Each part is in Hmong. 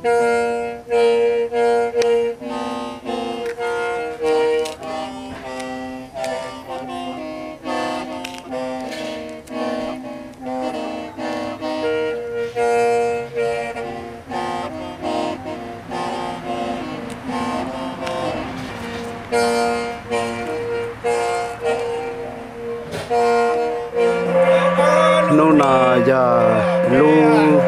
Hnub no yog lub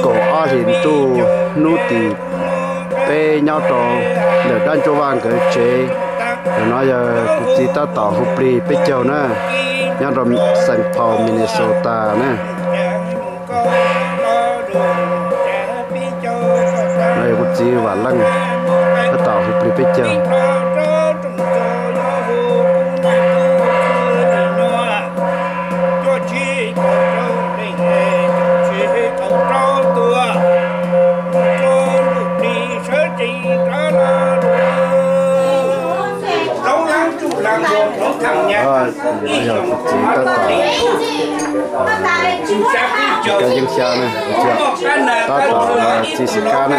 kaum ob hlis ntuj, hnub tim peb nyob rau ntawm dab ntsuab vaj nkawd tsev. Ntawm no yog kuv txiv tab tom hu plig peb caug na, nyob rau Saint Paul, Minnesota na. No yog kuv txiv Vam Leej tab tom hu plig peb caug. Yog kuv txiv tab tom cov yeeb xyab na, tab tom txiv xim kab na.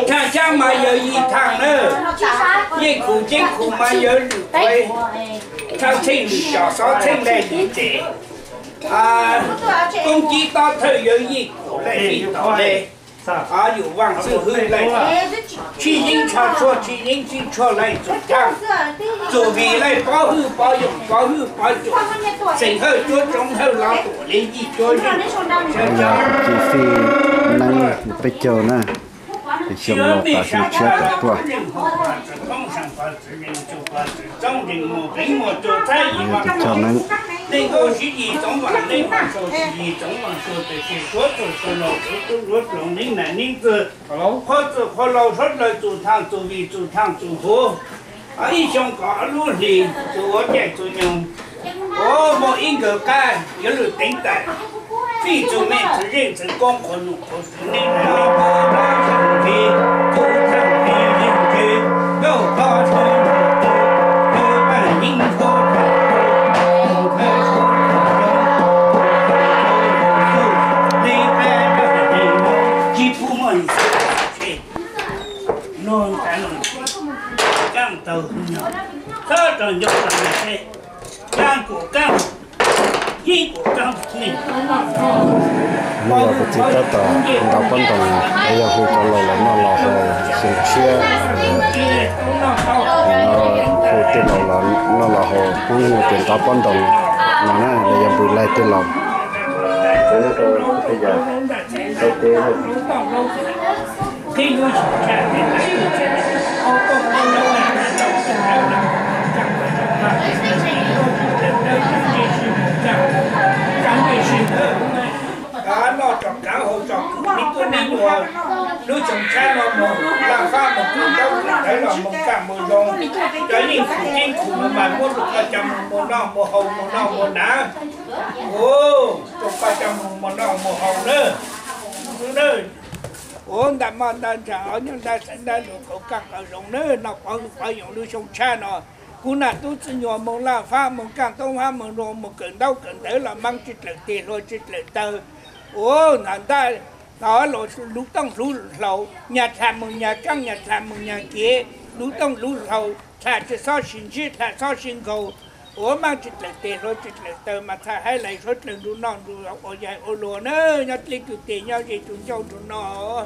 Thaam xyab mas yog yim thaam na, yeej khum ceeb khum mas yog lwm, thaaj txheej lwm cov, xob txheej lwm ces, koob cib tob thawj yog yeej khum le, yus vaaj xwb hwj le, tshij yeeb tshaj tshuaj, tshij yeeb tshaj tshuaj le, txum thaaj, txum vim le, pob hwj pob yoog, pob hwj pob cum, xeem hawj cuab tsoov hawj los tuam le yim cuab zeej. Yog kuv txiv Fij Neeb peb caug na, xyoo laus tas xyoo tshiab tawm tuaj. Tus txog Neeb. Qhua txwm qhua laus suav dlawg txum thaaj txum vim txum thaaj txum huv. Ib xyoo kov ob lub hlis txum ua caij txum nyoog. Ua muaj ib nkawd qab yuav lwm teev tawm, fij txug mej txwv zeej txwv koob qhuas num qhuas tswv neej neeg neej koob thaaj txheej nqi, koob thaaj nqi yeej nqi, nkauj thaaj txheej nqi, koob thaaj yeeb koob thaaj koob, koob thaaj koob thaaj koob, koob thaaj koob thaaj koob, neej qab thaaj neej moog, tsi pub muaj tshe. Nuag tas nuag tshe, kaaj taug nyog, txhob rau ncauj rau ntsej, kaaj kuam kaaj, yeeb kuam kaaj neeg. Hnub no kuv txiv tab tom ntaus pob ntoos, yog hu cov laus los noj los haus xyoo tshiab. Hu tej laus los noj los haus, hnub no ces ntaus pob ntoos no na, los yog npws laig tej laus. Noj tso kaav haus tso kws, me tub me nyuam, lub xyoo tshab no moog laj fab moog kawm ntaub kawm ntawv los moog kaaj moog zoo, cov yeej khum ceeb khum mas muab rua koj coj moog moog noj moog haus moog noj moog hnav. Rua koj coj moog moog noj moog haus nawb. Ua ntaj moj ntaj ntsag, ob nyuag ntaj xeev ntaj lug, qauv kaaj qauv zoo nawb, noj pov hwj pov yoos lub xyoo tshab no. Kuv nam tub txwg nyuam moog laj fab moog kaaj toob fab moog zoo moog kawm ntaub kawm ntawv los maab tsi dlawm teg hlua tsi dlawm taw. Ua ntaj ntaj, thov lug tooj lug hlaus, nyag dlha moog nyag kaab, nyag dlha moog nyag kev, lug tooj lug hlaus, dlha tsi xob sib ntsib, dlha xob sib nkaus. Ua maab tsi dlawm teg hlua tsi dlawm taw mas txhaj hab lais suav dlawg nrug noj nrug ua yaig ua luag nawb, nyob dleb tug teg nyob ze tug ncauj nrug noj.